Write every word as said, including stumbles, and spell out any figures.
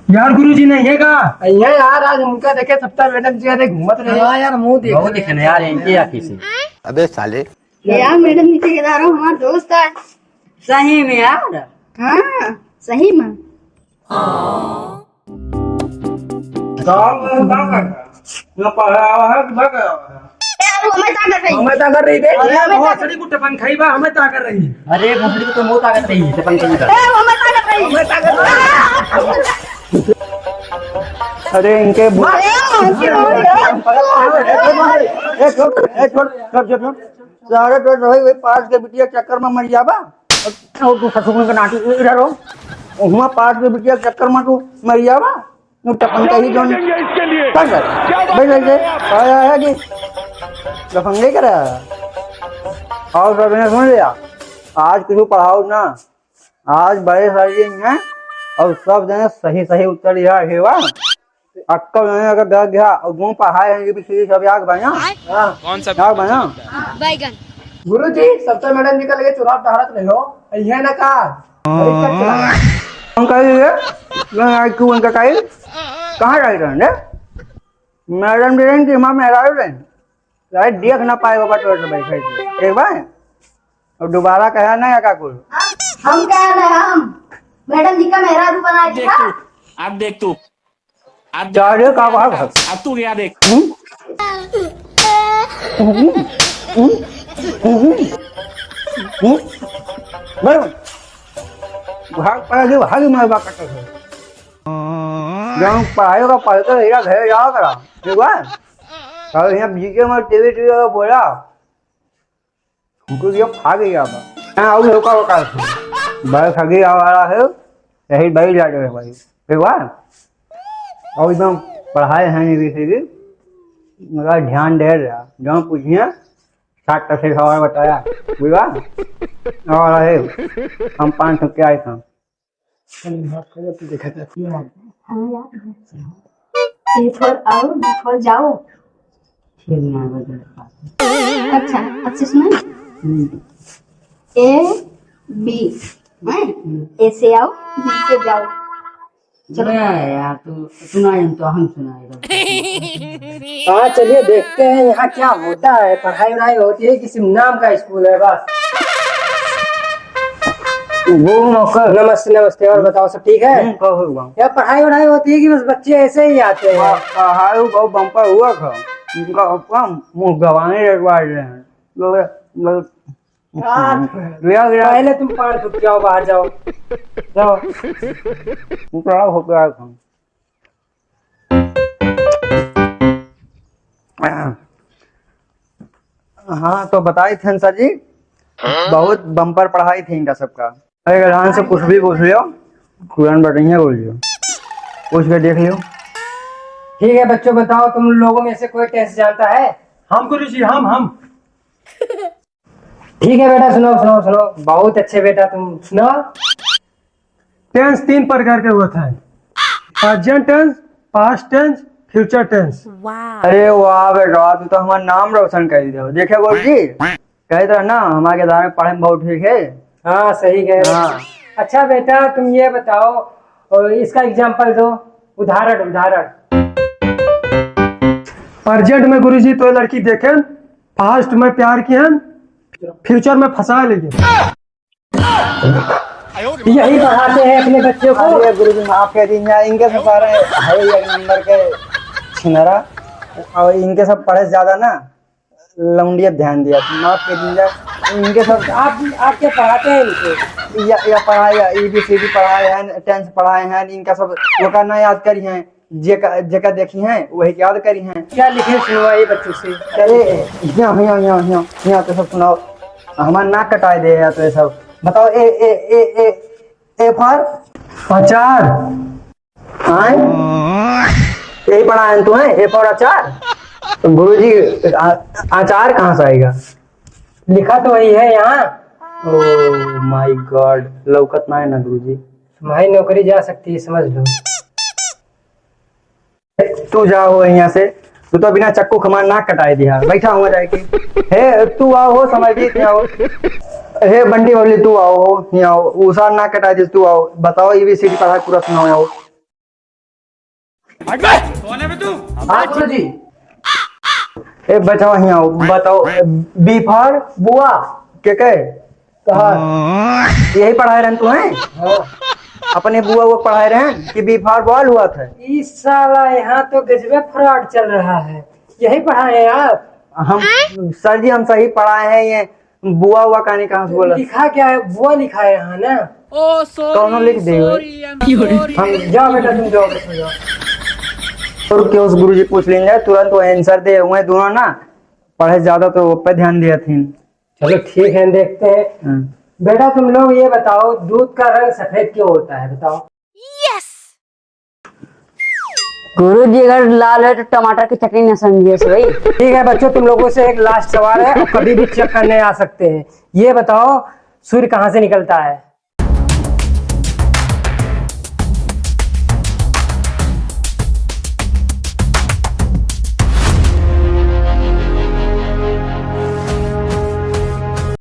यार गुरुजी नहीं है का? नहीं है यार, आज उनका देखे सप्ताह मैडम जी यार घूमत रहे। हाँ यार, मुंह देख बहुत रहे दिखे ना यार, इनकी आँखी से। अबे साले। यार मैडम नीचे के दारो हमार दोस्त है। सही में यार। हाँ, सही में। काम का करता? ना पढ़ावा है कि ना करावा है? ए, वो हमें ताकत रही। हमें ताकत रही बे। अरे, हमें ताकत भोसड़ी को टपन खाई बा, हमें ताकत रही। अरे, भोसड़ी को तो मौत ताकत रही, टपन खाई बा। ए, वो हमें ताकत रही। हमें ताकत रही। अरे, इनके बु- अरे, उनकी माँ। ए, छोड़, ए, छोड़, छोड़, छोड़, छोड़। सारे तो रही वही पास के बिटिया चक्कर में मर जाबा। और तू ससुर के नाटी इधर हो। हुआ पास के बिटिया चक्कर में तू मर जाबा। तू टपन का ही जोन। चल सर, बैठ, बैठ, बैठ। आया है कि लफंगे करा। और सब ने सुन लिया, आज कुछ पढ़ाओ ना, आज बड़े सर जी हैं और सब जने सही सही उत्तर दिया है बा। अक्कल नहीं अगर दे दिया और जो पढ़ाए हैं ये भी सीधी सब याद बना। हाँ। कौन सा याद बना? बैगन। गुरु जी, सप्ताह मैडम जी का लगे चुनाव टहरत रहे हो, यह ना का? अरे, कब चला? हम कह रहे हैं, मैं आज क्यों उनका कही? कहाँ रह रहे हैं? मैडम जी रहें कि माँ मेहरारू रहें? शायद देख ना पाए बाबा तो बैठे थे। एक बार? और दोबारा कहा ना या का कुल? हम कहा ना हम। मैडम जी का मेहरारू बना दिया। आप देख तू। आप देख। चारे का भाग है। अब तू क्या देख? हम्म? हम्म? हम्म? हम्म? हम्म? बस। भाग पड़ा कि भाग मार बात करते हैं। गाँव पढ़ाई का पढ़ते रहिए, घर जाओ करा। ठीक बा? और यहाँ बीच में टीवी, टीवी वाला बोला। हमको ये खा गया बा। हाँ, और होका, होका। बस आगे आ रहा है, यही बैठ जाते हैं भाई। ठीक बा? और एकदम पढ़ाए हैं नहीं किसी की, मगर ध्यान दे रहा। जो पूछिए, साठ का से सवाल बताया। ठीक बा? और है, हम पाँच सौ क्या आए था। चल, माफ कर दे, तू देखा था, तू माफ। हाँ, याद है। A for आओ, B for जाओ। फिर ना बदल पाते। अच्छा, अच्छा सुना। हम्म। A, B, हैं? हम्म। A से आओ, B से जाओ। चलो। नहीं यार, तू सुनाए, हम तो हम सुनाए। हाँ, चलिए देखते हैं यहाँ क्या होता है। पढ़ाई वढ़ाई होती है कि सिर्फ नाम का स्कूल है बस? वो नौकर। नमस्ते, नमस्ते। और बताओ, सब ठीक है? हम्म, कहो भगवान। क्या पढ़ाई वढ़ाई होती है कि बस बच्चे ऐसे ही आते हैं? हाँ, पढ़ाई बहुत बम्पर हुआ था। उनका अपना मुंह गवाने लगवा रहे हैं। लो, लो। हाँ। भैया, भैया। पहले तुम पान थूक के आओ, बाहर जाओ। जाओ। उतरा होके आया था। हाँ, तो बताई थे सर जी, बहुत बम्पर पढ़ाई थी इनका सबका। अरे, ध्यान से कुछ भी पूछ लियो, तुरंत बढ़िया बोल लियो, पूछ के देख लियो। ठीक है बच्चों, बताओ, तुम लोगों में से कोई टेंस जानता है? हम गुरु जी, हम, हम। ठीक है बेटा, सुनाओ, सुनाओ, सुनाओ। बहुत अच्छे बेटा, तुम सुनाओ। टेंस तीन प्रकार के होता है, present tense, past tense, future tense. वाह। अरे वाह बेटा, तू तो हमारा नाम रोशन कर दिया। देखे गुरु जी, कहते रहे ना, हमारे दादा पढ़े में बहुत ठीक है। हाँ, सही कह रहे हो। हाँ। अच्छा बेटा, तुम ये बताओ, और इसका एग्जाम्पल दो, उदाहरण, उदाहरण। प्रेजेंट में गुरु जी तो लड़की देखे, पास्ट में प्यार किए, फ्यूचर में फंसा लेंगे। यही पढ़ाते हैं अपने बच्चों को। अरे गुरु जी, माफ कर दीजिए, इनके सब सारे है एक नंबर के छिनरा, और इनके सब पढ़े ज्यादा ना, लौंडिया ध्यान दिया, माफ कर दीजिए। इनके सब आप, आप क्या पढ़ाते हैं इनको? या, या पढ़ाए, या A B C D पढ़ाए हैं, टेंस पढ़ाए हैं, इनका सब वो का ना याद करी हैं। जेका, जेका देखी हैं, वही याद करी हैं। क्या लिखे सुनवाइए बच्चों से? अरे, यहाँ, यहाँ, यहाँ, यहाँ, यहाँ तो सब सुनाओ। हमार नाक कटाए दे या तो ये सब। बताओ, A, A, A, A, A for? अचार। आए? यही पढ़ा है तुम्हें, A for अचार? गुरुजी, आ-, अचार कहाँ से आएगा? लिखा तो वही है यहाँ। Oh my God, लौकत ना है ना गुरुजी। तुम्हारी नौकरी जा सकती है, समझ लो। तू जा हो यहाँ से, तू तो बिना चक्कू के हमार नाक कटाए दिया। बैठा हुआ जाए के। हे, तू आओ हो, समझ ली, आओ। हे, बंटी बबली, तू आओ हो, यहाँ आओ। उसार नाक कटाए दे, तू आओ। बताओ, A B C D पढ़ा पूरा सुनाओ, आओ। कौन है बे तू? हाँ गुरुजी। ए बचवा, हियाँ आओ, बताओ, B for बुआ के कहे? कहा? यही पढ़ाए रहन तू हैं? हाँ। अपने बुआ को पढ़ाए रहन कि B for ball हुआ था? इस साला यहाँ तो गजबे fraud चल रहा है। यही पढ़ाए हैं आप? हम, सर जी, हम सही पढ़ाए हैं। ये बुआ हुआ कहानी कहाँ से बोला? लिखा क्या है? बुआ लिखा है यहाँ ना। कौनो लिख दे भाई। हम, जाओ बेटा, तुम जाओ, बस जाओ। और क्या, उस गुरुजी पूछ लेंगे, तुरंत वो answer दे हुए दोनों ना, पढ़े ज्यादा तो पे ध्यान दिया थी। चलो ठीक है, देखते हैं। हाँ। बेटा, तुम लोग ये बताओ, दूध का रंग सफेद क्यों होता है, बताओ? गुरुजी, अगर लाल है तो टमाटर की चटनी ना समझिए से भाई। ठीक है बच्चों, तुम लोगों से एक last सवाल है, और कभी भी check करने आ सकते हैं। ये बताओ, सूर्य कहाँ से निकलता है?